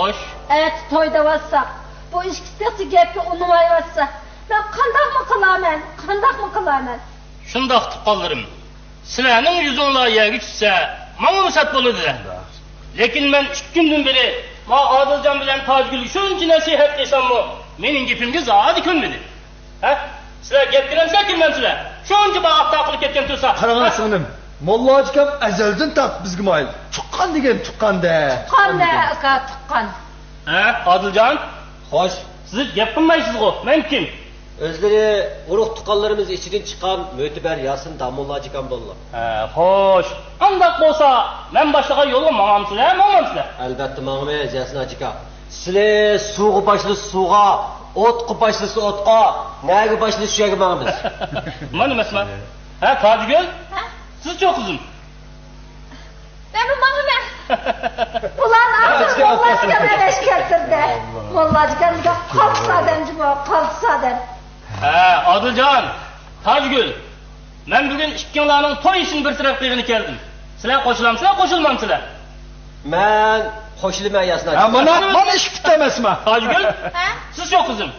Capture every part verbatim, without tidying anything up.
خوش. ئەتە توي دەۋاتساق، بۇ ئىككىسى تېخىچە گەپكە ئۇنىمايۋاتسا، مەن قانداقمۇ قىلارمەن، قانداقمۇ قىلارمەن؟ شۇنداق، تۇغقانلىرىم، سىلەرنىڭ يۈزۈڭلار يەرگە چۈشسە، ماڭىمۇ سەت بولىدۇ. لېكىن مەن ئۈچ كۈندىن بېرى ما ئادىلجان بىلەن تاجگۈلگە شۇنچە نەسىھەت قىلساممۇ، مېنىڭ گېپىمگە زادى كۆنمىدى. ھە؟ سىلەر گەپ قىلامسىلەر، كىملەرسىلەر؟ شۇنچە باغاق تاقىلىپ كەتكەن تۇرسا. قاراڭلار سىڭلىم، موللا ھاجىكام ئەزەلدىن تارتىپ بىزگە مايىل. تۇغقان دېگەن تۇغقان-دە. تۇغقان-دە، ئاكا، تۇغقان. ھە، ئادىلجان؟ خوش. سىز گەپ قىلمايسىزغۇ، مەن كىم؟ ئۆزلىرى ئۇرۇق-تۇغقانلىرىمىز ئىچىدىن چىققان مۆتىبەر ياسىن داموللا ھاجىكام بولىدۇ. ھە، خوش. ئانداق بولسا، مەن باشلىغان يولغا ماڭامسىلەر، ماڭمامسىلەر؟ ئەلۋەتتە ماڭىمىز، ياسىن ھاجىكام. سىلى سۇغا باشلىسا سۇغا، ئوتقا باشلىسا ئوتقا، نەگە باشلىسا شۇ يەرگە ماڭىمىز. مانا ئەمەسمۇ. ھە، تاجگۈل؟ ھە؟ سىزچۇ، قىزىم؟ مەنمۇ ماڭىمەن. بۇلارنى ئاخىرى موللا ھاجىكام ئەۋەتىپ كەلتۈردى. موللا ھاجىكام دېگەن قالتىس ئادەم جۇمۇ، قالتىس ئادەم. ھە، ئادىلجان، تاجگۈل، مەن بۈگۈن ئىككىڭلارنىڭ توي ئىشىنى بىر تەرەپ قىلغىلى كەلدىم. سىلەر قوشۇلامسىلەر، قوشۇلمامسىلەر؟ مەن قوشۇلىمەن، ياسىن ھە، ھاجى. مانا، مانا ئىش پۈتتى ئەمەسمۇ. تاجگۈل، ھە؟ سىزچۇ، قىزىم؟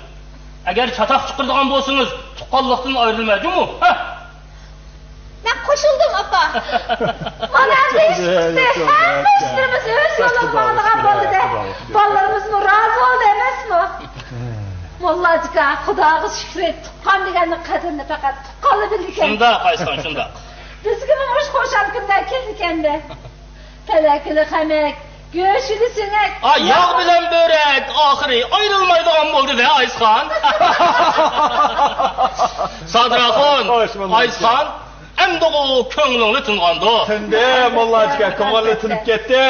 ئەگەر چاتاق چىقىرىدىغان بولسىڭىز، تۇغقانلىقتىن ئايرىلماي جۇمۇ. ھە؟ مەن قوشۇلدۇم، ئاپا. مانا ئەمدى ئىش پۈتتى. ھەممە ئىشلىرىمىز ئۆز يولىغا ماڭىدىغان بولدى. بالىلىرىمىزمۇ رازى بولدى ئەمەسمۇ؟ موللا ئاكا، خۇداغا شۈكرى، تۇغقان دېگەننىڭ قەدرىنى پەقەت تۇغقانلا بىلىدىكەن. شۇنداق، ئايسىخان، شۇنداق. بىزگىمۇ مۇشۇ خۇشال كۈنلەر كېلىدىكەندە. پەلەكىلى خەمەك، گۆشىلى سۆڭەك. ئا، ياغ بىلەن بۆرەك ئاخىرى ئايرىلمايدىغان بولدى-دە، ئايسىخان. سادىراخۇن، خوش، موللا ئاكا. ئايسىخان، ئەمدىغۇ كۆڭلۈڭلار تىنغاندۇ؟ تىندى، موللا ئاكا، كۆڭۈللىرى تىنىپ كەتتى.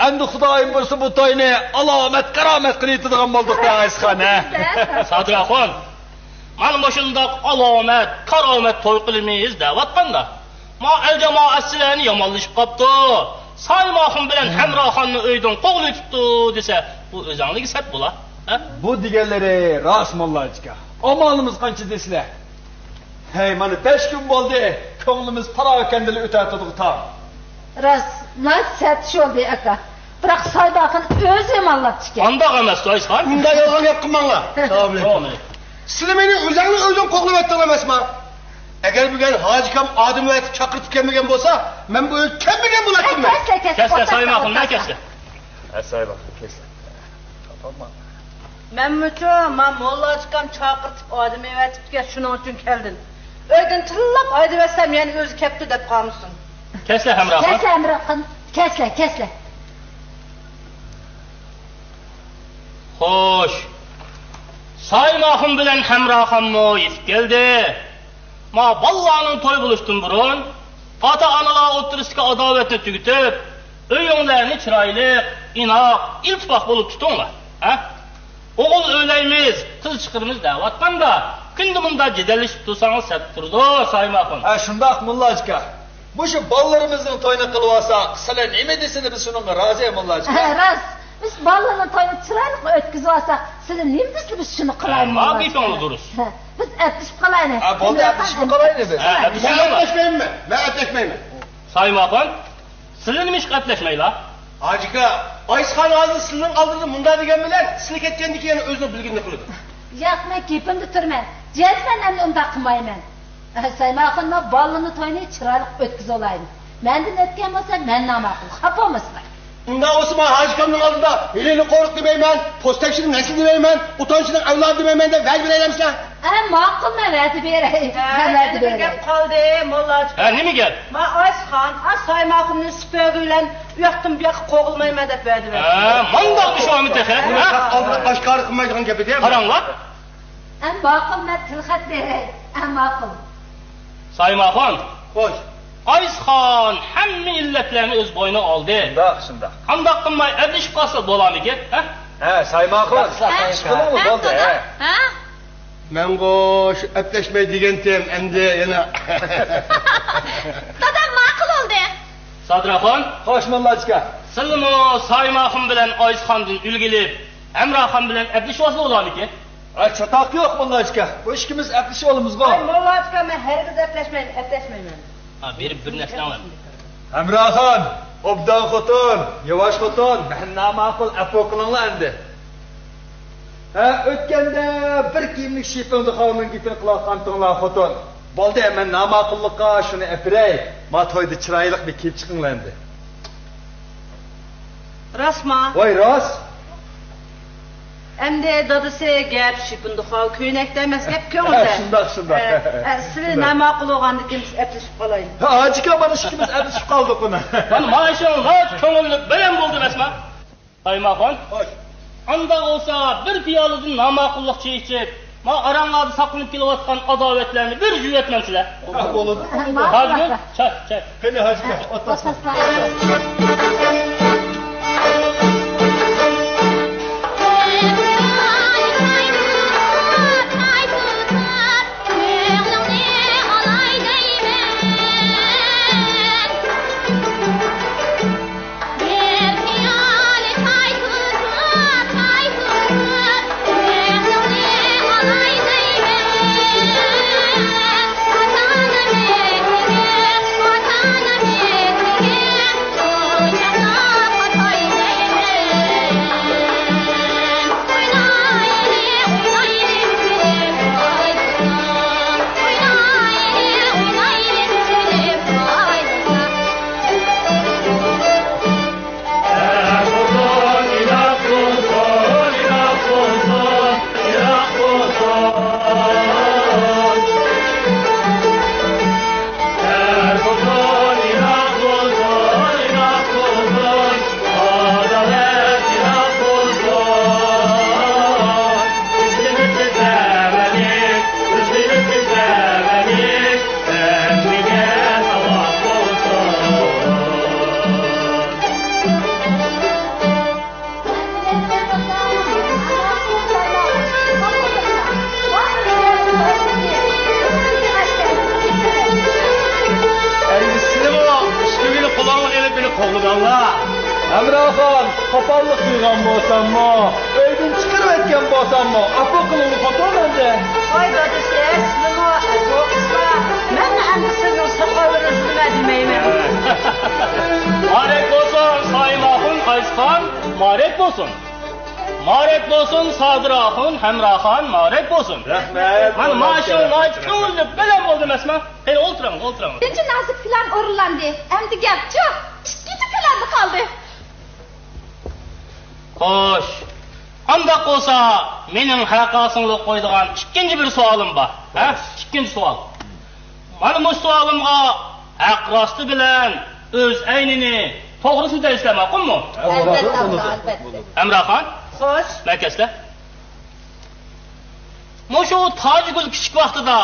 ئەمدى خۇدايىم بۇيرۇسا بۇ توينى ئالامەت، كارامەت قىلىۋېتىدىغان بولدۇق-دە، ئايسىخان، ھە؟ سادىراخۇن، مانا مۇشۇنداق ئالامەت، كارامەت توي قىلىمىز دەۋاتقاندا، ما ئەل جامائەت سىلەرنى يامانلىشىپ قاپتۇ. سايماخۇن بىلەن ھەمراخاننى ئۆيدىن قوغلىۋېتىپتۇ دېسە، بۇ ئۆزەڭلارگە سەت بولا، ھە؟ بۇ دېگەنلىرى راست، موللا ئاكا. ئامالىمىز قانچە دېسىلە؟ ھەي، مانا بەش كۈن بولدى، كۆڭلىمىز پاراكەندىلا ئۆتەتىدىغۇ تاڭ. راست، ناھايىتى سەت بولدى، ئاكا. بىراق سايماخۇن ئۆزى يامانلاپتىكەن. ئانداق ئەمەس، ئايسىخان. ئۇنداق يالغان گەپ قىلماڭلار. سالام ئەلەيكۇم. سىلەر مېنى ئۆزۈڭلار ئۆزۈڭ قوغلىۋەتتىڭلار ئەمەسما؟ ئەگەر بۈگۈن ھاجىكام ئادىمىنى ئەۋەتىپ چاقىرتىپ كەلمىگەن بولسا، مەن بۇ يەرگە كەلمىگەن بولاتتىم. كەسلە، كەسلە، سايماخۇن، كەسلە. ھە، سايماخۇن، كەسلە. تاپالمام. مەنمۇچۇ، ما موللا ئاكام چاقىرتىپ ئادىمى ئەۋەتىپتىكەن، شۇنىڭ ئۈچۈن كەلدىم. ئۆيدىن تىللاپ ھايدىۋەتسەم، يەنە ئۆزى كەپتۇ دەپ قالمىسۇن. كەسلە ھەمراخان. كەسلە، ھەمراخان. كەسلە، كەسلە. خوش. سايماخۇن بىلەن ھەمراخانمۇ يېتىپ كەلدى. ما بالىلارنىڭ توي بولۇشتىن بۇرۇن، ئاتا-ئانىلار ئوتتۇرىسىدىكى ئاداۋەتنى تۈگىتىپ، ئۆيۈڭلارنى چىرايلىق، ئىناق، ئىلتىپات بولۇپ تۇتۇڭلار. ھە؟ ئوغۇل ئۆيلەيمىز، قىز چىقىرىمىز دەۋاتقاندا، كۈندە مۇنداق جېدەللىشىپ تۇرساڭىز سەت تۇرىدۇ، سايماخۇن. ھە، شۇنداق، موللا ئاكا. مۇشۇ بالىلىرىمىزنىڭ تويىنى قىلىۋالساق، سىلەر نېمە دېسىلە، بىز شۇنىڭغا رازى، موللا ئاكا. ھە، راست. بىز بالىلارنىڭ تويىنى چىرايلىق ئۆتكۈزۈۋالساق، سىلەر نېمە دېسىلە، بىز شۇنى قىلايلى، ھە، موللا ئاكا. گېپىڭ دۇرۇس. ھە، بىز ئەپلىشىپ قالايلى. ھە، بولدى، ئەپلىشىپ قالايلى بىز. ھە، مەن ئەپلىشىمەن. مەن ئەپلەشمەيمەن. مەن ئەپلەشمەيمەن. سايماخۇن، سىلە نېمىشقا ئەپلەشمەيلا؟ ھاجىكا، ئايسىخان ھازىر سىلىنىڭ ئالدىدا مۇنداق دېگەن بىلەن، سىلە كەتكەندىن كېيىن يەنە ئۆزىنىڭ بىلگىنىنى قىلىدۇ. ياق، مەن گېپىمدە تۇرىمەن. جەزمەن ئەمدى ئۇنداق قىلمايمەن. سايماخۇن، ما بالىنى تويىنى چىرايلىق ئۆتكۈزۈۋالايلى. مەندىن ئۆتكەن بولسا، مەن ناماقۇل. خاپا بولمىسىلا. ئۇنداق بولسا، ما ھاجىكامنىڭ ئالدىدا ھىيلىنى قورۇق دېمەيمەن، پوستەكچىنىڭ نەسلى دېمەيمەن، ئۇتانچىنىڭ ئەۋلادى دېمەيمەن دەپ ۋەدە بېرەيلەمسىلەر؟ ھە، ماقۇل، مەن ۋەدە بېرەي. ھە، مەن ۋەدە بېرەي. يەنە بىر گەپ قالدى، موللا ئاكا. ھە، نېمە گەپ؟ ما ئايسىخان، ئا سايماخۇننى سۈپۈرگۈ بىلەن ئۇياقتىن بۇياققا قوغلىمايمەن دەپ ۋەدە بەردى. ھە، مانداق ئىش بارمۇ تېخى؟ ھە؟ ئاشكارا قىلمايدىغان گەپ ئىدى. قاراڭلار. ھە، ماقۇل، مەن تىلخەت بېرەي. ھە، ماقۇل. سايماخۇن. خوش. ئايسىخان ھەممە ئىللەتلەرنى ئۆز بوينىغا ئالدى. شۇنداق، شۇنداق. قانداق قىلماي ئەپلىشىپ قالسا بولامىكىن؟ ھە؟ ھە، سايماخۇن. ھە؟ ئىش قىلىڭ، ھە، بولدى، دادا. ھە؟ ھە؟ مەنغۇ شۇ ئەپلەشمەي دېگەنتىم، ئەمدى يەنە. دادام ماقۇل بولدى. سادىراخان. خوش، موللاچكا. سىلىمۇ سايماخۇن بىلەن ئايسىخاندىن ئۈلگە ئېلىپ، ھەمراخان بىلەن ئەپلىشىۋالسا بولامىكىن؟ ئاي، چاتاق يوق، موللاچكا. بۇ ئىككىمىز ئەپلىشىۋالىمىزغۇ. ئاي، موللاچكا، مەن ھەرگىز ئەپلەشمەيمەن، ئەپلەشمەيمەن. ھا، بېرىپ بىر نەرسىنى ئاڭلاڭ. ھەمراخان. ئوبدان خوتۇن، ياۋاش خوتۇن، مەن ناماقۇل، ئەپۇ قىلىڭلار ئەمدى. ھە، ئۆتكەندە بىر كىيىملىك شىپىڭ دۇخاۋنىڭ گېپىنى قىلىۋاتقانتىڭلار خوتۇن. بولدى، مەن ناماقۇللۇققا شۇنى ئەپىرەي، ما تويدا چىرايلىق بىر كىيىپ چىقىڭلار ئەمدى. راستما؟ ۋاي، راست. ئەمدى دادىسى گەپ شىپىندۇخاۋ كۆينەكتە ئەمەس، گەپ كۆڭۈلدە. شۇنداق، شۇنداق. ئە، ئە، سىلى شۇنداق. ناماقۇل بولغاندىكىن بىز ئەپلىشىپ قالايلى. ھە، ھاجىكا، مانا ئىككىمىز ئەپلىشىپ قالدۇق مانا. مانا مانا شۇ راست كۆڭۈللۈك بىلەن بولدى ئەمەسما؟ سايماخان. خوش. ئانداق بولسا بىر پىيالىدىن ناماقۇللۇق چېيى ئىچىپ، ما ئاراڭلاردا ساقلىنىپ كېلىۋاتقان ئاداۋەتلەرنى بىر يۇيۇۋەتمەمسىلەر؟ ھە، بولىدۇ. ھاجىگۈل، چاك، چاك. قېنى، ھاجىكا، ئولتۇرسىڭىز. ئەمدى سىلىمۇ ئۈستىگىنى قولۇڭغا ئېلىپ مېنى قوغلىدىڭلار. ھەمراخان، قوپاللىق قىلغان بولساممۇ، ئۆيدىن چىقىرىۋەتكەن بولساممۇ، ئاپۇ قىلىڭلار خوتۇن ئەمدى. ۋاي دادىسى، سىلىمۇ ئەپۇ قىلسىلا، مەنمۇ ئەمدى سىزنىڭ ساقال ئۆزىمە دېمەيمەن. مۇبارەك بولسۇن، سايىم ئاخۇن، قايسىخان، مۇبارەك بولسۇن. مۇبارەك بولسۇن، سادىر ئاخۇن، ھەمراخان، مۇبارەك بولسۇن. رەھمەت. مانا ماشۇ ناھايىتى كۆڭۈللۈك بىلەن بولدى ئەمەسما؟ قېنى، ئولتۇرۇڭ، ئولتۇرۇڭ. بىرىنچى نازۇك پىلان ئورۇنلاندى. ئەمدى گەپچۇ ئىككىنچى پىلاندا قالدى. خوش. ئانداق بولسا، مېنىڭ ھەققاسىڭلىق قويىدىغان ئىككىنچى بىر سوئالىم بار. ھە؟ خوش. ئىككىنچى سوئال. مانا مۇشۇ سوئالىمغا ھەق راستى بىلەن ئۆز ئەينىنى، توغرىسىنى دەيسىلەر، ماقۇلمۇ؟ ئەلۋەتتە، ئەلۋەتتە. ئەمراخان؟ خوش. مەكەسلە. مۇشۇ تاجىگۈل كىچىك ۋاقتىدا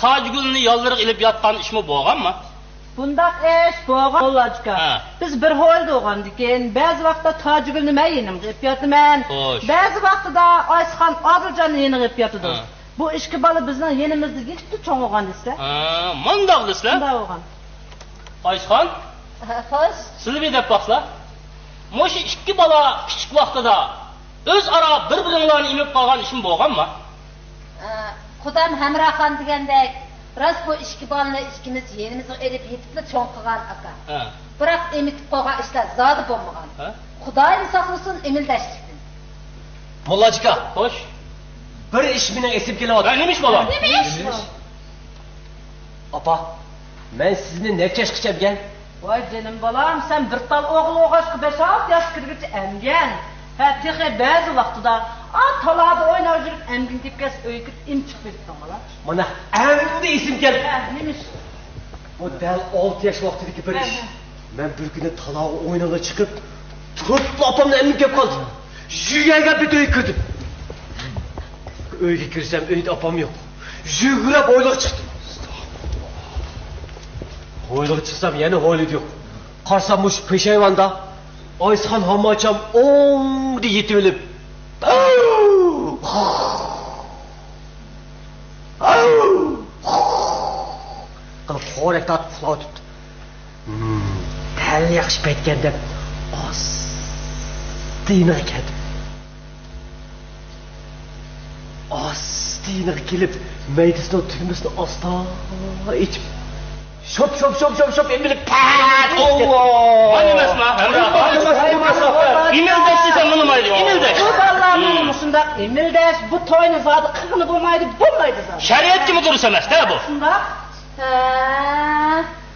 تاجىگۈلنى يانلىرىغا ئېلىپ ياتقان ئىشمۇ بولغانمۇ؟ بۇنداق ئىش بولغان، موللاجىكا. ھە. بىز بىر ھويلىدا بولغاندىكىن، بەزى ۋاقىتتا تاجىگۈلنى مەن يېنىمغا ئېلىپ ياتىمەن. خوش. بەزى ۋاقتىدا ئايسىخان ئادىلجاننى يېنىغا ئېلىپ ياتىدۇ. ھە. بۇ ئىككى بالا بىزنىڭ يېنىمىزدا يېتىپلا چوڭ بولغان دېسە. ھە، مۇنداق دېسىلە. شۇنداق بولغان. ئايسىخان. ھە، خوش. سىلى بىر دەپ باقسىلا. مۇشۇ ئىككى بالا كىچىك ۋاقتىدا ئۆزئارا بىر-بىرىڭلارنى ئېمىپ قالغان ئىشمۇ بولغانما؟ ئە، قۇدام ھەمراخان دېگەندەك، راست بۇ ئىككى بالىنى ئىككىمىز يېنىمىزغا ئېلىپ يېتىپلا چوڭ قىلغان ئاكا. ھە. بىراق ئېمىتىپ قالغان ئىشلار زادى بولمىغان. ھە؟ خۇدايىم ساقلىسۇن ئېمىلدەشلىكتىن. موللاجىكا. خوش. بىر ئىش مېنىڭ ئېسىمگە كېلىۋاتىدۇ. ھە، نېمە ئىش بالا؟ نېمە ئىش؟ نېمە ئىش؟ ئاپا، مەن سىزنى نەچچە ياشقىچە ئەمگەن؟ ۋاي جېنىم بالام، سەن بىر تال ئوغۇل بولغاچقا بەش-ئالتە ياشقا كىرگۈچە ئەمگەن. ھە، تېخى بەزى ۋاقتىدا، ئا، تالادا ئويناپ يۈرۈپ ئەمگىن كېلىپ كەلسە ئۆيگە كىرىپ ئېمىپ چىقىپ كېتىپتىڭ بالا. مانا ئەمدى ئېسىمگە كەلدى. ھە، نېمە ئىش؟ بۇ دەل ئالتە ياش ۋاقتىدىكى بىر ئىش. ھە، ھە. مەن بىر كۈنى تالاغا ئوينىغىلى چىقىپ، تۇرۇپلا ئاپامنى ئەمگىن كەپ قالدىم. يۈگۈرۈپ بىر ئۆيگە كىردىم. ئۆيگە كىرسەم، ئۆيدە ئاپام يوق. يۈگۈرۈپ ھويلىغا چىقتىم. ھويلىغا چىقسام، يەنە ھويلىدا يوق. قارىسام، مۇشۇ پېشايۋاندا ئايسىخان ھامماچام ئوڭدا يېتىۋېلىپ، قىلىپ خورەك تارتىپ ئۇخلاۋاتىپتۇ. دەل ياخشى پەيتكەن دەپ ئاستا يېنىغا كەلدىم. ئاستا يېنىغا كېلىپ، مەيدىسىنىڭ تۈگمىسىنى ئاستا ئېچىپ، شوپ، شوپ، شوپ، شوپ، شوپ ئېمىلىپ، پەت! ئاللا! مانا ئەمەس، ئىمىلدەش دېسەم ئۇنىمايدۇ، ئىمىلدەش. بۇ بالىلارنىڭ مۇشۇنداق ئىمىلدەش، بۇ توينى زادى قىلغىلى بولمايدۇ، بولمايدۇ زادى. شەرىئەتكىمۇ دۇرۇس ئەمەس-دە بۇ. شۇنداق. ھە،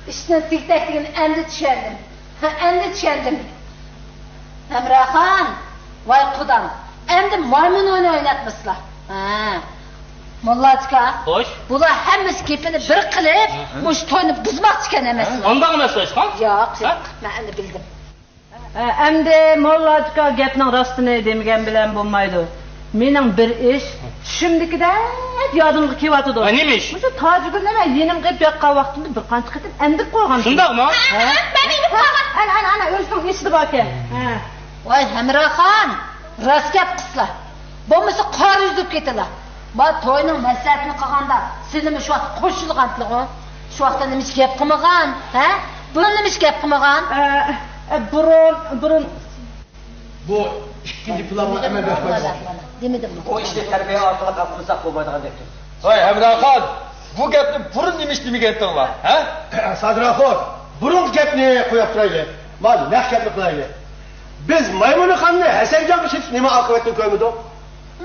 ئىشنىڭ تېگى-تەكتىگىنى ئەمدى چۈشەندىم. ھە، ئەمدى چۈشەندىم. ھەمراخان، ۋاي قۇدام، ئەمدى مايمۇن ئويۇنى ئويناتمىسىلا. ھە. موللاجىكا، خوش. بۇلار ھەممىسى گېپىنى بىر قىلىپ، ھە، ھە، مۇشۇ توينى بۇزماقچىكەن ئەمەسمۇ؟ ئۇنداق ئەمەس، ئايسىخان. ياق، ھە؟ ياق، مەن ئەمدى بىلدىم. ئە، ئەمدى موللاجىكا گەپنىڭ راستىنى دېمىگەن بىلەن بولمايدۇ. مېنىڭ بىر ئىش چۈشۈمدىكىدەك يادىمغا كېلىۋاتىدۇ. ھە، نېمە ئىش؟ مۇشۇ تاجىگۈل نېمە يېنىمغا ئېلىپ باققان ۋاقتىمدا بىر قانچە قېتىم ئەمدىپ قويغان. شۇنداقمۇ؟ ھە، ھە، مەن ئېلىپ قويغان. ئەنە، ئەنە، ئەنە، ئۆزىنىڭ ئېسىدە باركەن. ھە. ۋاي ھەمراخان، راست گەپ قىلسىلا. بولمىسا قارا يۈزۈپ كېتىلا. ما توينىڭ مەسلىھەتىنى قىلغاندا سىلىمۇ شۇ ۋاقىت قوشۇلغانتىلىغۇ. شۇ ۋاقىتتا نېمىش گەپ قىلمىغان، ھە؟ بۇ نېمىش گەپ قىلمىغان؟ ئە، ئە، بۇرۇن، بۇرۇن. بۇ ئىككىنچى پىلانغا ئەمەل بېرىپ قويدۇم. دېمىدىممۇ؟ بۇ ئىشنى تەربىيە ئارقىلىق ھەل قىلمىساق بولمايدىغان گەپتۇر. ھاي، ھەمراخان، بۇ گەپنى بۇرۇن نېمىش دېمىگەنتىڭلار، ھە؟ سادىراخور، بۇرۇنقى گەپنى قويۇپ تۇرايلى. ما نەق گەپنى قىلايلى. بىز مايمۇنخاننى ھەسەنجانغا سېتىپ نېمە ئاقىۋەتنى كۆرمىدۇق؟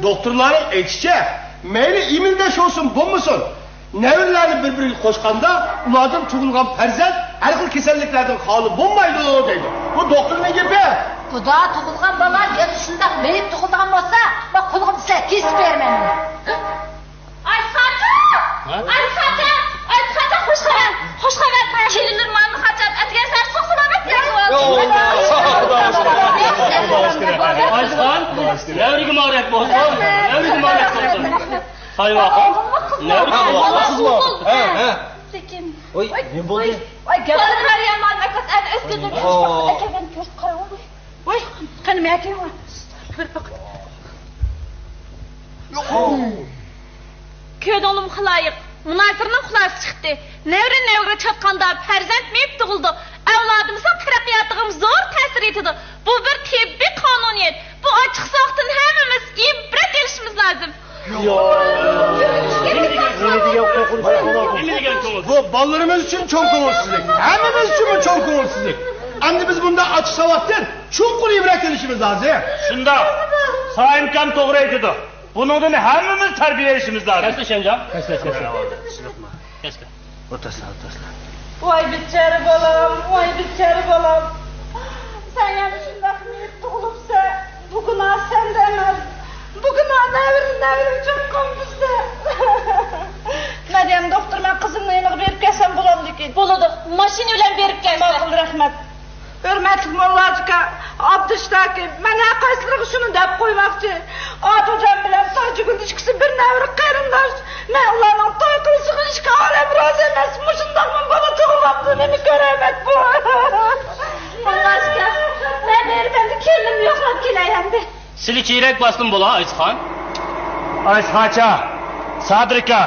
دوختۇرلارنىڭ ئېيتىشىچە، مەيلى ئىمىلدەش بولسۇن، بولمىسۇن، نەۋرىلەرنى بىر-بىرىگە قوشقاندا، ئۇلاردىن تۇغۇلغان پەرزەنت ھەر خىل كېسەللىكلەردىن خالىي بولمايدۇ، دەيدۇ. بۇ دوختۇرنىڭ گېپى. خۇدا تۇغۇلغان بالا يەنە شۇنداق مېيىپ تۇغۇلىدىغان بولسا، مەن قولىغا بىسە كېسىپ بېرىمەن. ئايسىخاچا! ھە؟ ئايسىخاچا! ئايسىخاچا، خوش خەۋەر! خوش خەۋەر! كېلىنلىرىم ماڭا خاچاپ ئەتىگەن سەھەر ساق سالامەت ياز بولسۇن! ئايسىخان، نەۋرىگە مۇبارەك بولسۇن! نەۋرىگە مۇبارەك بولسۇن! سايۋاخان، نەۋرىگە مۇبارەك بولسۇن! ھە، ھە. لېكىن، ۋاي، نېمە بولدى؟ ۋاي، گەپ مەريەم مالىمەت ئەنە ئۆتكۈزۈپ ئەكەلگەن كۆرۈپ قاراڭ. ۋاي، قېنى مەكىن ۋاي. كۆردۈڭلىمۇ خالايىق، مۇنازىرىنىڭ خۇلاسىسى چىقتى. نەۋرە نەۋرىگە چاتقاندا پەرزەنت مېيىپ تۇغۇلىدۇ. ئەۋلادىمىزنىڭ تەرەققىياتىغىمۇ زور تەسىر يېتىدۇ. بۇ بىر تېببىي قانۇنىيەت. بۇ ئاچچىق ساۋاقتىن ھەممىمىز ئىبرەت ئېلىشىمىز لازىم. نېمە دېگەن كۆڭۈل؟ بۇ بالىلىرىمىز ئۈچۈن چوڭ كۆڭۈلسىزلىك. ھەممىمىز ئۈچۈنمۇ چوڭ كۆڭۈلسىزلىك. ئەمدى بىز بۇنداق ئاچچىق ساۋاقتىن چوڭقۇر ئىبرەت ئېلىشىمىز لازىم. شۇنداق. سائىمكام توغرا ئېيتىدۇ. بۇنىڭدىن ھەممىمىز تەربىيە ئېلىشىمىز لازىم. كەسلە شەنجاڭ. كەسلە، كەسلە. كەسلە. ئولتۇرسىلا، ئولتۇرسىلا. ۋاي بىچارە بالام، ۋاي بىچارە بالام. سەن يەنە شۇنداق مېيىپ تۇغۇلۇپسەن. بۇ گۇناھ سەندە ئەمەس. بۇ گۇناھ نەۋرە، نەۋرە ئۈچۈن قىلمىسا. مەريەم دوختۇر، مەن قىزىمنىڭ يېنىغا بېرىپ كەلسەم بولامدىكىن؟ بولىدۇ. ماشىنا بىلەن بېرىپ كەلسە. ماقۇل، رەھمەت. ھۆرمەتلىك موللاجىكا، ئابدۇشتاكى، مەن ھەر قايسىلىرىغا شۇنى دەپ قويماقچى. ئادىلجان بىلەن تاجىگۈل ئىككىسى بىر نەۋرە قېرىنداش. مەن ئۇلارنىڭ توي قىلىشىغا ئىككى ئالەم رازى ئەمەس. مۇشۇنداقمۇ بالا تۇغۇلامدۇ، نېمە كۆرەرمەن بۇ؟ موللاجىكا، مەن بېرىپ ئەمدى كېلىنىمنى يوقلاپ كېلەي ئەمدى. سىلى چىرەك باستىم بولا، ئايسىخان. ئايسىخاچا، سادىركا،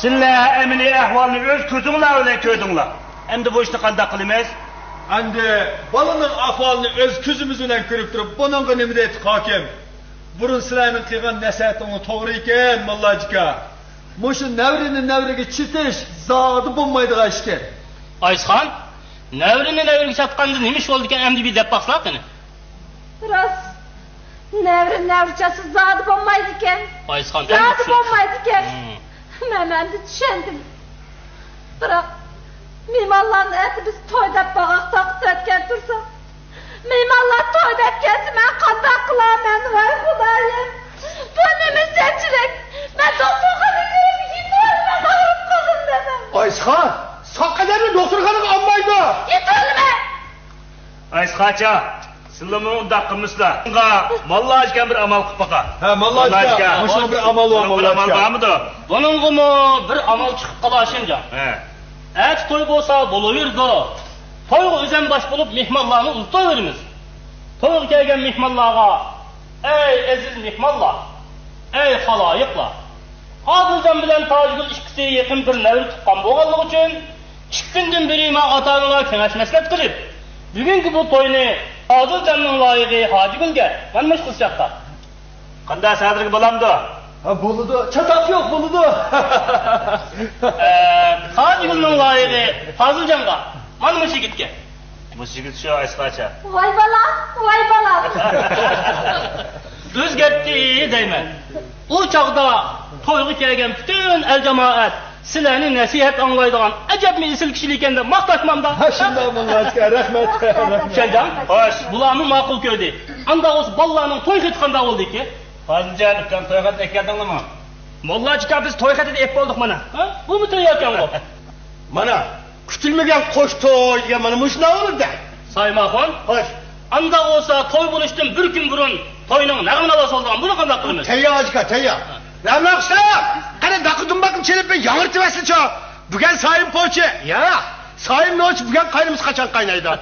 سىلەر ئەمەلىي ئەھۋالنى ئۆز كۆزۈڭلار بىلەن كۆردۈڭلار. ئەمدى بۇ ئىشنى قانداق قىلىمىز؟ ئەمدى بالىنىڭ ئەھۋالىنى ئۆز كۆزىمىز بىلەن كۆرۈپ تۇرۇپ، بۇنىڭغا نېمە دەيتتۇق، ھاكىم؟ بۇرۇن سىلەرنىڭ قىلغان نەسىھەتىڭلار توغرا ئىكەن، موللاجىكا. مۇشۇ نەۋرىنى نەۋرىگە چېتىش زادى بولمايدىغان ئىشكەن. ئايسىخان، نەۋرىنى نەۋرىگە چاتقاندا نېمە ئىش بولىدىكەن، ئەمدى بىر دەپ باقسىلا قېنى. راست. نەۋرە نەۋرە چاتسا زادى بولمايدىكەن. ئايسىخان، زادى بولمايدىكەن. مەن ئەمدى چۈشەندىم. بىراق، مېھمانلارنى ئەتە بىز توي دەپ باغاق تاققا سۆتكەن تۇرساق، مېھمانلار توي دەپ كەلسە، مەن قانداق قىلارمەن، ۋاي خۇدايىم! بۇ نېمە سەتچىلىك؟ مەن دوختۇرخانىغا كىرىپ يېتىۋالىمەن، ئاغرىپ قالدىم دەپ. ئايسىخان، ساق ئادەمنى دوختۇرخانىغا ئالمايدۇ. يېتىۋالىمەن. ئايسىخاچا، سىلىمۇ ئۇنداق قىلمىسىلا. بۇنىڭغا ماللاجىكەم بىر ئامال قىلىپ باقا. ھە، ماللاجىكە، مۇشۇنىڭ بىر ئامالى بار، بىر ئامال بارمىدۇ؟ بۇنىڭغىمۇ بىر ئامال چىقىپ قالا، شىنجاڭ. ھە. ئەتە توي بولسا بولۇۋېرىدۇ. تويغا ئۆزەم باش بولۇپ، مېھمانلارنى ئۇزىتىۋېرىمىز. تويغا كەلگەن مېھمانلارغا، ئەي ئەزىز مېھمانلار، ئەي خالايىقلار! ئادىلجان بىلەن تاجىگۈل ئىككىسى يېقىن بىر نەۋرە تۇغقان بولغانلىقى ئۈچۈن، ئىككى كۈندىن بېرى ماڭا ئاتا-ئانىلار كېڭەش-مەسلىھەت قىلىپ، بۈگۈنكى بۇ توينى ئادىلجاننىڭ لايىقى ھاجىگۈلگە، مانا مۇشۇ قىزچاققا. قانداق، سادىرگە بولامدۇ؟ ھە، بولىدۇ. چاتاق يوق، بولىدۇ. ئە، تاجىگۈلنىڭ لايىقى پازىلجانغا، مانا مۇشۇ يىگىتكە. مۇشۇ يىگىت شۇ ئاشقاچا. ۋاي بالام، ۋاي بالام. ئۆزگەرتتى دەيمەن. ئۇ چاغدا تويغا كەلگەن پۈتۈن ئەل-جامائەت سىلەرنى نەسىھەت ئاڭلايدىغان ئەجەبمۇ ئېسىل كىشىلەر ئىكەن دەپ ماختاشمامدا. ھە، شۇنداق، موللا ئاكا، رەھمەت، رەھمەت. ئىشەنجان؟ خوش. بۇلارمۇ ماقۇل كۆردى. ئانداق بولسا بالىلارنىڭ توي خېتى قانداق بولدىكى؟ پازىلجان ئۇكام، توي خېتى ئەكەلدىڭلىمۇ؟ موللا ئاكا، بىز توي خېتىنى ئېلىپ بولدۇق مانا. ھە؟ بۇمۇ تەيياركەنغۇ؟ مانا، كۈتۈلمىگەن قوش توي دېگەن مانا مۇشۇنداق بولىدۇ. سايماخۇن. خوش. ئانداق بولسا توي بولۇشتىن بىر كۈن بۇرۇن توينىڭ نەغمە ناۋاسى بولىدىغان بۇنى قانداق قىلىمىز؟ تەييار ئاكا، تەييار. رەملان ئۇستا، قېنى داقا دۇمباقنى چېلىپ بىر ياڭرىتىۋەتسىچۇ. بۈگۈن سايىم پوچى. يا، سايىم نوچى بۈگۈن قاينىمىز قاچان قاينايدۇ؟